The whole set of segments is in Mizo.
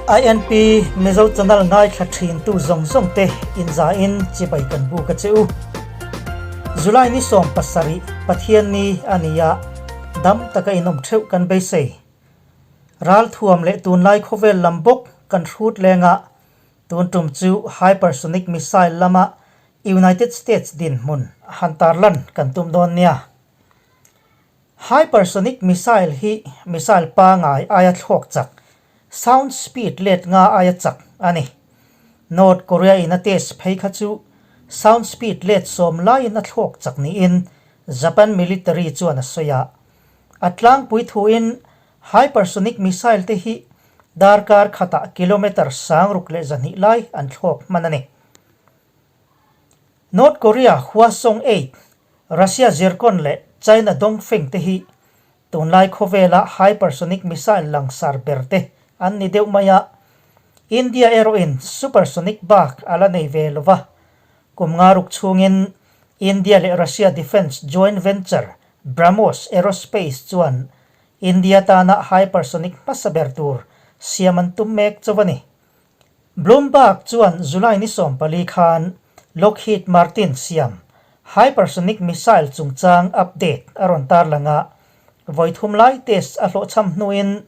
INP Mizo channel ngaithla thin tu zawng zawng te inza in chibai kan buk a che u. July ni 17 Pathian ni a ni a, dam taka inawm theuh kan beisei. Ral thuam leh tunlai khawvel lam bawk kan hrut lenga tun tum chu hypersonic missile lama United States dinhmun han tarlan kan tum dawn nia. Hypersonic missile hi missile pangai aia thlawk chak, sound speed let nga aia chak a ni. North Korea in a test phei kha chu sound speed let sawm laiin a thlawk chak niin Japan military chuan a sawi a. A tlangpui thuin hypersonic missile te hi darkar khatah kilometer 6200 lai an thlawk hman a ni. North Korea Hwasong 8, Russia Zircon leh China Dongfeng te hi tunlai khawvela hypersonic missile langsar ber te an ni deuh mai a. India erawhin supersonic bak a la nei ve lo va. Kum nga ruk chhungin India leh Russia defence joint venture BrahMos Aerospace chuan India tana hypersonic hmasa ber tur siam an tum mek chauh a ni. Bloomberg chuan July ni 14 khan Lockheed Martin siam hypersonic missile chungchang update a rawn tarlang a, vawi thum lai test a hlawhchham hnuin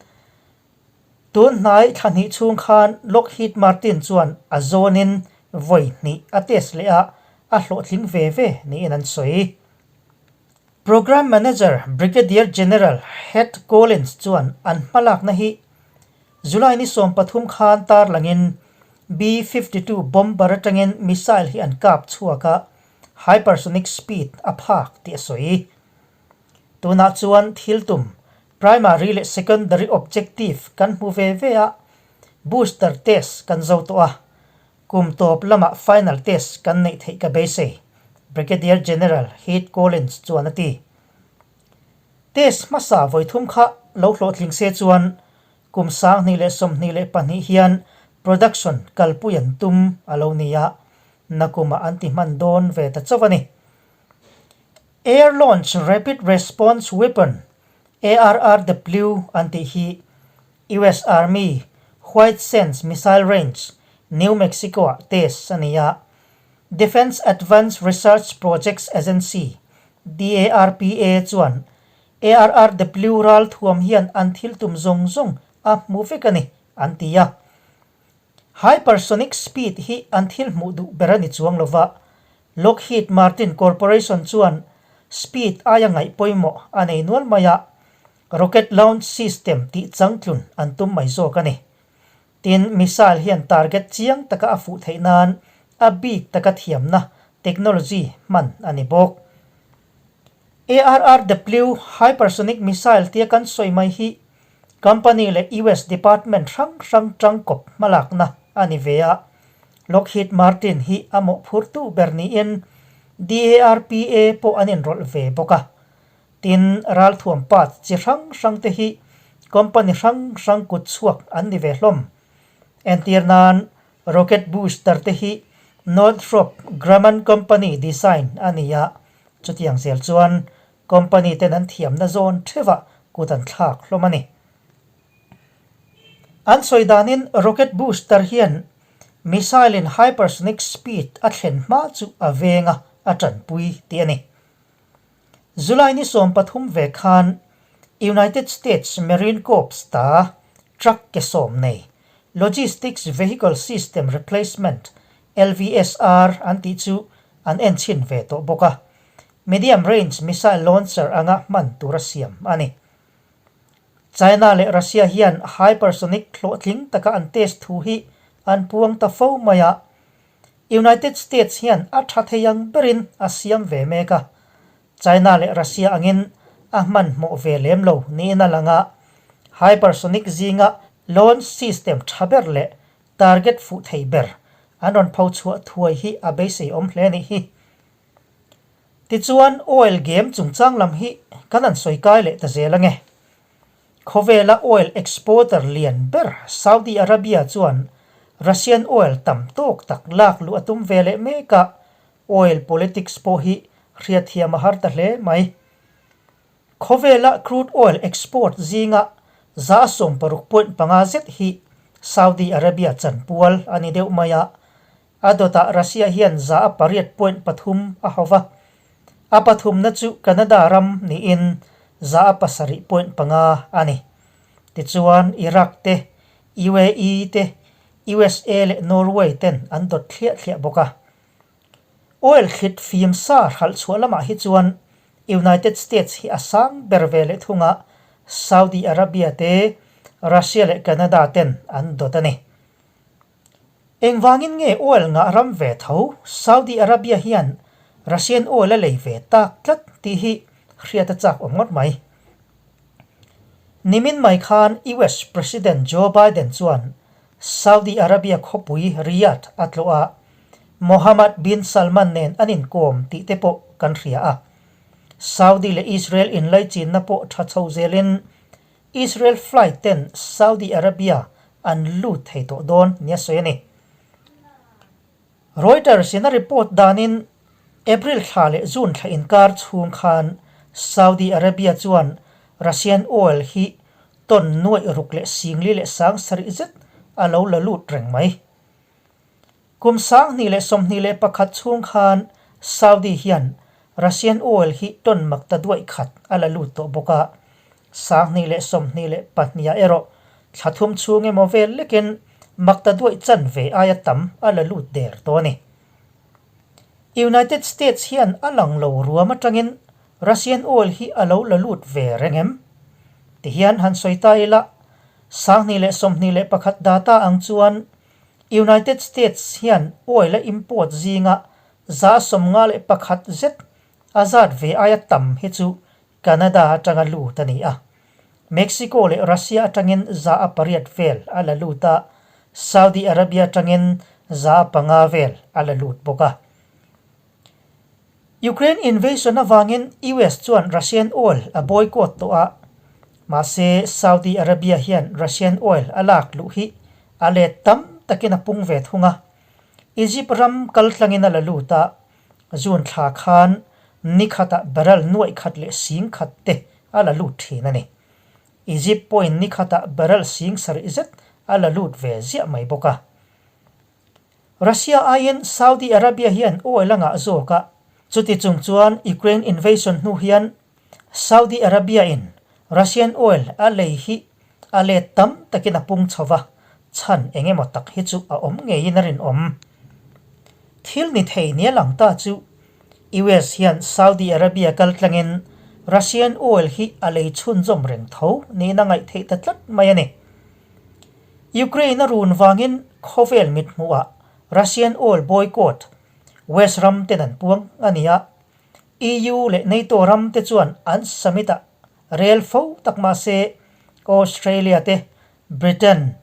tun hnai thla hnih chhung khan Lockheed Martin chuan a zawnin vawi hnih a test leh a, a hlawhtling ve ve niin an sawi. Program Manager Brigadier General Heath Collins chuan an hmalakna hi July ni 13 khan tarlangin B-52 bomber atangin missile hi an kap chhuak a, hypersonic speed a phak tih a sawi. Tunah chuan thil tum, primary leh secondary objective kan hmu ve ve a, booster test kan zo tawh a, kum tawp lamah final test kan neih theih ka beisei, Brigadier General Heath Collins chuan a ti. Test hmasa vawi thum kha lo hlawhtling se chuan kum 2022 hian production kalpui an tum a lo ni a, nakumah an ti hman dawn ve ta chauh a ni. Air Launch Rapid Response Weapon, ARRW, an tih hi US Army White Sands Missile Range, New Mexico-ah test a ni a. Defense Advanced Research Projects Agency, DARPA, chuan ARRW ral thuam hian an thil tum zawng zawng a hmu vek a ni, an ti a. Hypersonic speed hi an thil hmuh duh ber a ni chuang lova, Lockheed Martin Corporation chuan speed aia ngaih pawimawh a nei nual mai a, rocket launch system tih changtlun an tum mai zawk a ni. Tin, missile hian target chiang taka a fuh theih nan a bik taka thiamna, technology, hman a ni bawk. ARRW hypersonic missile tia kan sawi mai hi company leh US department hrang hrang tangkawp hmalakna a ni ve a. Lockheed Martin hi a mawhphurtu ber niin DARPA pawh an inrawlh ve bawk a. Tin, ralthuam parts chi hrang hrang te hi company hrang hrang kut chhuak an ni ve hlawm. Entir nan, rocket booster te hi Northrop Grumman company design a ni a, chutiang zel chuan company ten an thiamna zawn theuhah kut an thlak hlawm a ni. An sawi danin rocket booster hian missile in hypersonic speed a thlen hma chu a veng a, a tanpui tih a ni. July ni 13 ve khan United States Marine Corps ta truck ke sawm nei Logistics Vehicle System Replacement, LVSR, an tih chu an en chhin ve tawh bawk a, medium range missile launcher anga hman tur a siam a ni. China leh Russia hian hypersonic hlawhtling taka an test thu hi an puang ta fo mai a, United States hian a tha thei ang berin a siam ve mek a, China leh Russia angin a hmanhmawh ve lem lo niin a lang a, hypersonic zinga launch system tha ber leh target fuh thei ber an rawn pho chhuah thuai hi a beisei awm hle anih hi. Tichuan oil game chungchang lam hi kan han sawi kai leh ta zel ange. Khawvela oil exporter lian ber Saudi Arabia chuan Russian oil tam tawk tak lak luh a tum ve leh mek a, oil politics pawh hi hriatthiam a har ta hle mai. Khawvela crude oil export zinga 16.5 zet hi Saudi Arabia chanpual a ni deuh mai a, a dawtah Russia hian 8.3 a hauh va, a pathumna chu Canada ram niin 7.5 a ni. Tichuan, Iraq te, UAE te, USA leh Norway ten an dawt thliah thliah bawk a. Oil thlit fim sa hralh chhuah lamah hi chuan United States hi a sang ber ve leh thung a, Saudi Arabia te, Russia leh Canada ten an dawt a ni. Engvangin nge oil ngah ram ve tho Saudi Arabia hian Russian oil a lei ve tak tlat tih hi hriat a chak awm ngawt mai. Nimin mai khan US President Joe Biden chuan Saudi Arabia khawpui Riyadh a tlawh a, Mohammed bin Salman nen an inkawm tih te pawh kan hria a. Saudi leh Israel inlaichinna pawh tha chho zelin Israel flight ten Saudi Arabia an lut thei tawh dawn nia sawi a ni. Reuters in a report danin April thla leh June thla inkar chhung khan Saudi Arabia chuan Russian oil hi ton nuaih ruk leh singli leh sang sarih zet a lo la lut reng mai. Kum 2021 chhung khan Saudi hian Russian oil hi ton mak ta duaih khat a la lut tawh bawk a, 2022 ah erawh thla thum chhung emaw vel lekin mak ta duaih chan ve aia tam a la lut der tawh a ni. United States hian a lang lo ruam atangin Russian oil hi a lo la lut ve reng em? Tihian han sawi ta ila, 2021 data ang chuan United States hian oil a import zinga 51 zet a zat ve aia tam hi chu Canada atanga lut a ni a. Mexico leh Russia atangin 8% vel a la lut a, Saudi Arabia atangin 5% vel a la lut bawk a. Ukraine invasion avangin US chuan Russian oil a boycott tawh a, mahse Saudi Arabia hian Russian oil a lak luh hi a let tam takin a pung ve thung a. Egypt ram kaltlangin a la lut a, June thla khan ni khatah barrel nuaih khat leh sing khat te a la lut thin a ni. Egypt pawhin ni khatah barrel sing sarih zet a la lut ve ziah mai bawk a. Russia aiin Saudi Arabia hian oil a ngah zawk a, chuti chung chuan Ukraine invasion hnu hian Saudi Arabia in Russian oil a lei hi a let tam takin a pung chho va, chhan eng emaw tak hi chu a awm ngeiin a rinawm. Thil ni thei nia lang ta chu US hian Saudi Arabia kal tlangin Russian oil hi a lei chhunzawm reng tho niin a ngaih theih ta tlat mai a ni. Ukraine a run vangin khawvel mithmuhah Russian oil boycott West ram ten an puang a ni a, EU leh NATO ram te chuan an summit ah rel fo tak mah se Australia te, Britain,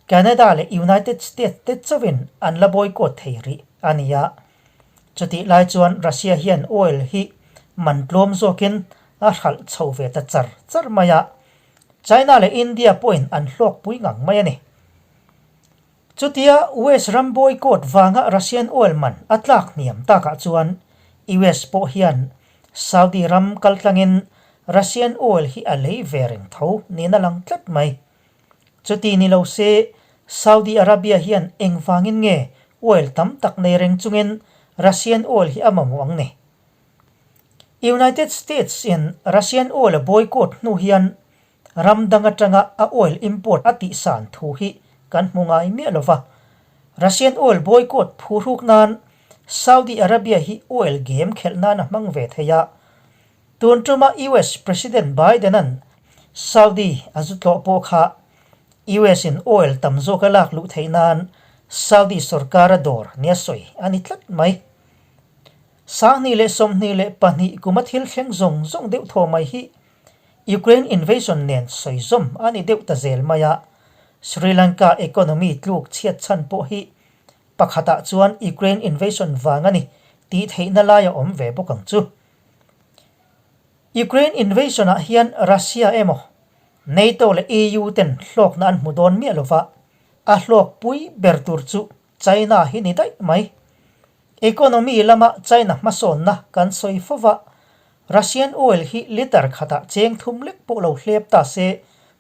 Canada leh United States te chauhin an la boycott thei rih a ni a. Chutih lai chuan Russia hian oil hi man tlawm zawkin a hralh chho ve ta char char mai a, China leh India pawhin an hlawkpui ngang mai a ni. Chutia US ram boycott vanga Russian oil man a tlak hniam takah chuan US pawh hian Saudi ram kaltlangin Russian oil hi a lei ve reng tho niin a lang tlat mai. Chuti ni lo se Saudi Arabia hian engvangin nge oil tam tak nei reng chungin Russian oil hi a mamawh ang ni? United States in Russian oil a boycott hnu hian Ram dang atanga a oil import a tihsan thu hi kan hmu ngai miah lo va. Russian oil boycott phuhruk nan Saudi Arabia hi oil game khelh nan a hmang ve thei a. Tun tuma US President Biden-a'n Saudi a zu tlawh pawh kha US in oil tam zawk a lak luh theih nan Saudi sorkar a dawr nia sawi a ni tlat mai. 2022 kuma thil thleng zawng zawng deuh thaw mai hi Ukraine invasion nen sawizawm a ni deuh ta zel mai a, Sri Lanka economy tluk chhiat chhan pawh hi pakhatah chuan Ukraine invasion vang a ni tih theihna lai a awm ve bawk ang chu. Ukraine invasion ah hian Russia emaw NATO leh EU ten hlawkna an hmu dawn miah lova, a hlawkpui ber tur chu China hi ni daih mai. Economy lama China hmasawnna kan sawi fo va, Russian oil hi litre khatah cheng thum lek pawh lo hlep ta se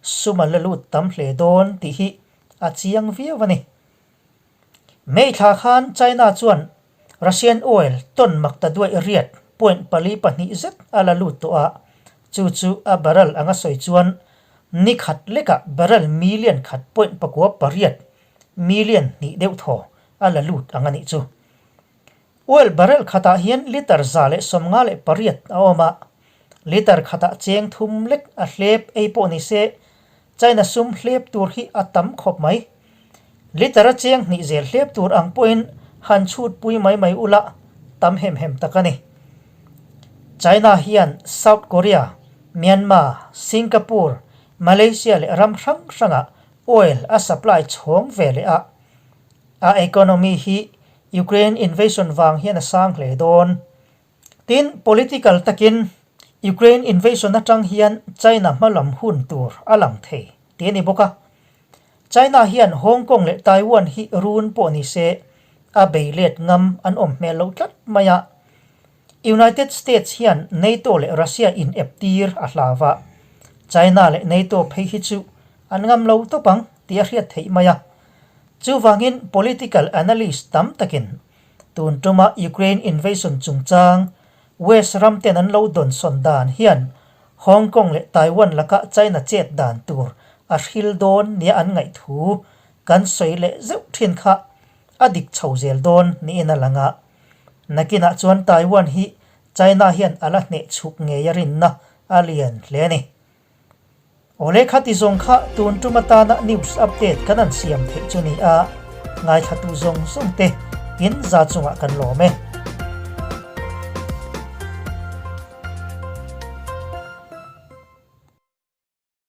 sum a la lut tam hle dawn tih hi a chiang viau a ni. May thla khan China chuan Russian oil ton mak ta duaih riat point pali pahnih zet a la lut tawh a, chu chu a barrel anga sawi chuan ni khat lekah barrel million khat point pakua pariat million hnih deuh thaw a la lut ang a nih chu. Oil barrel khatah hian litre 158 a awm a, litre khatah cheng thum lek a hlep ei pawh ni se China sum hlep tur hi a tam khawp mai. Litre a cheng hnih zel hlep tur ang pawhin han chhut pui mai mai ula tam hem hem tak a ni. China hian South Korea, Myanmar, Singapore, Malaysia leh ram hrang hrangah oil a supply chhawng ve leh a. A economy hi Ukraine invasion vang hian a sang hle dawn. Tin, political takin Ukraine invasion atang hian China hmalam hun tur a lang thei tih a ni bawk a. China hian Hong Kong leh Taiwan hi run pawh ni se a bei let ngam an awm hmel lo tlat mai a. United States hian NATO leh Russia in ep tir a hlau a, China leh NATO phei hi chu an ngam lo tawp ang tih a hriat theih mai a. Chuvangin political analyst tam takin tun tuma Ukraine invasion chungchang West ram ten an lo dawnsawn dan hian Hong Kong leh Taiwan laka China chet dan tur a hril dawn nia an ngaih thu kan sawi leh zeuh thin kha a dik chho zel dawn niin a lang a. Nakinah chuan Taiwan hi China hian a la hneh chhuk ngei a rinna a lian hle a ni. Awle khati zawng kha tun tum atana news update kan han siam theih chu ni a, ngaithlatu zawng zawng te in za chungah kan lawm e.